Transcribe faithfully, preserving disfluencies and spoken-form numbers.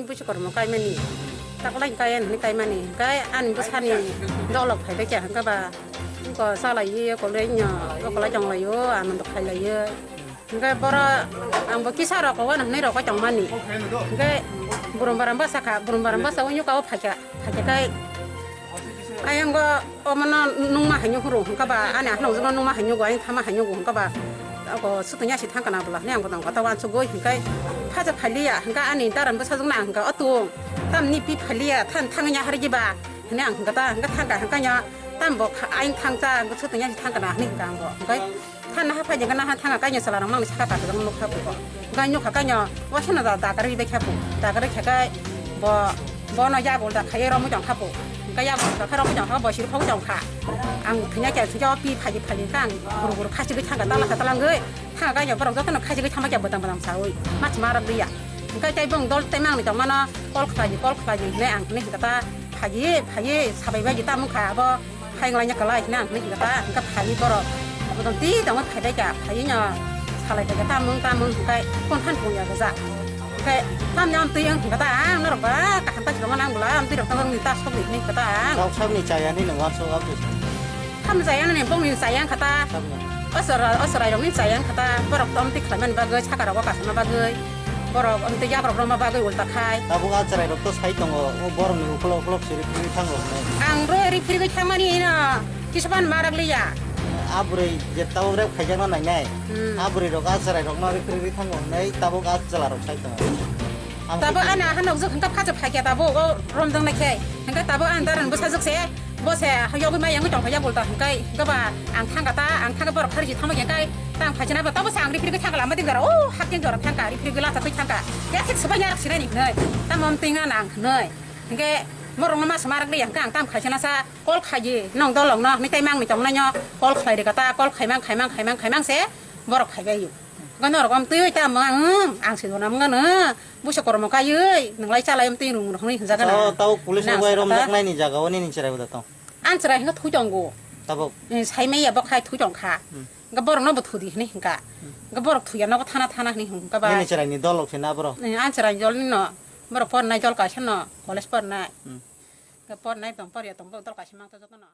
Busi kormo kaimani, taklai kaya hwnwi kaimani, hwnkhe ani bwsani dolok phaibai kha, hwnkhe ba oko chalaiwi, oko lengyo, oko lai tonglaio, ano dokhlailaio. Hwnkhe boro ang bo kisa rok o ano hwnwi rok bai tongmani. Hwnkhe burum baram bwsa kha, burum baram bwsa o nyuka o phaikha, phaikha khai ayang go omono nungma haino huru hwnkhe ba ani ahno ujukno nungma haino go, ayang thama haino go hwnkhe ba oko sutungya si thangkana bwla hwnwi ang bo tongkha ta wansugwi hwnkhe phaja phailiya hwnkhe ani daran bwsajwkno ang hwnkha o tung tamni pi phailiya than thangya harigi ba hwnwi ang hwnkha ta hwnkhe thangkha hwnkhe nya tam bo kha-, ayang thangcha hwnkhe sutungya si thangkana hwnwi hwnkha ang bo hwnkhe. Thanna ha phai jengkha naha thanga kainwi chwla rok mangni saka kaisa jang nukha phuko. Hwnkhe nukha kainwi wasano da dagarwi bai kha phu. Dagarwi kha khe bo bono yagul da khaiwi romwi tong kha phu. Hwnkhe yagul da kha romwi tong kha bo siri khogwi tong kha. Ang thwngya khe singkhe o pi phaji phaji kha ang guru guru khachigwi thangkha tala kha talangwi. Thanga kainwi borok jotono khachigwi thangma khe bwtang bwtang saui mach ma rwk liya. Hwnkhe tei bong dol tei mangni tongmano kol khlaidi kol khlaidi hinwi ang hinwi hwnkha ta phaji phaji sabai bai tamo kha abo. Hai wnglaina kwlai hwnwi ang hwnwi hwnkha ta, hwnkha phaiwi borok bodol twi tongwi phaibai kha, phaiwi no salai bai kha, tamung tamung hwnkhe phone phan pung ya gajak. Hwnkhe tamni amtwi wng hwnkha ta, ang norok ba kaham ta swrwngmani ang bwla amtwi rok tongmani ta sokni hwnwi hwnkha ta ang. Rok sakni chayani nwng wansuk amtwi. Tamni chayani ni bongni chaya wngkha ta. Sakni. O chwrai, o chwrairokni chaya wngkha ta, borok amtwi khlaimani bagwi, saka rogo kasana bagwi. Borok amtwi yakrok rwma bagwi ulta khai. Tabuk a chwrairok to sai tongo, o borokni ukolok ukolok se riphrigwi thango hwnwi. Ang rw riphrigwi thangmani ino kisapan marak liya. A bwrwi je tabuk rep khaijakna nainai, hmm, a bwrwirok a chwrairokno riphrigwi thango hwnwi tabuk a chwlarok sai tongo. Ang tabuk ani aha nokjwk hwnkha phacha phaikya tabuk o romjaknai khe. Hwnkhe tabuk ani daran bwsajwk se. Bo se yogwi mai yangwi tongkha yak ulta hwnkhe, hwnkhe ba ang thangkha ta, ang thangkhe borok kharwi se thangma khe kai ta ang phaisana ba, tabo se ang riphrigwi thangkha lama ding dara, o hakhe jora thangkha, riphrigwi lacha twi thangkha, ya thik swbai narak sinani hwnwi, tamo amtwi wngna nang hwnwi. Hwnkhe borokno ma swma rwgwi hwnkhe ang tamo khaisana sa, call khaidi, nong dolokno hwnwi tei mangni tongnaino call khlai rwkha ta, call khaimang, khaimang, khaimang, khaimang se borok phaibai. Hwnkhe norok amtwi tamo ang, ang se jona wngano. Busa kormo kaiwi, nwnglai chalai amtwi rung rung hwnwi hwnjak gana. Tao, tao police rok bai romjak nai ni jaga o nini chwrai bo da tong. An chwrai hwnkha thui tongo. Tabuk. Eh, sai maya bo khai thui tong kha. Hmm. Hwnkha borok no bo thudi hwnwi hwnkha. Hmm. Hwnkha borok thuya nogo thana thana hwnwi hwnkha ba. Nini chwrai ni dol rok se na borok? Eh, an chwrai ni dol ni no. Borok pornai dol kaisa no, college pornai. Hmm. Hwnkha pornai tong, porya tong, borok dol kaisa mang to joto no.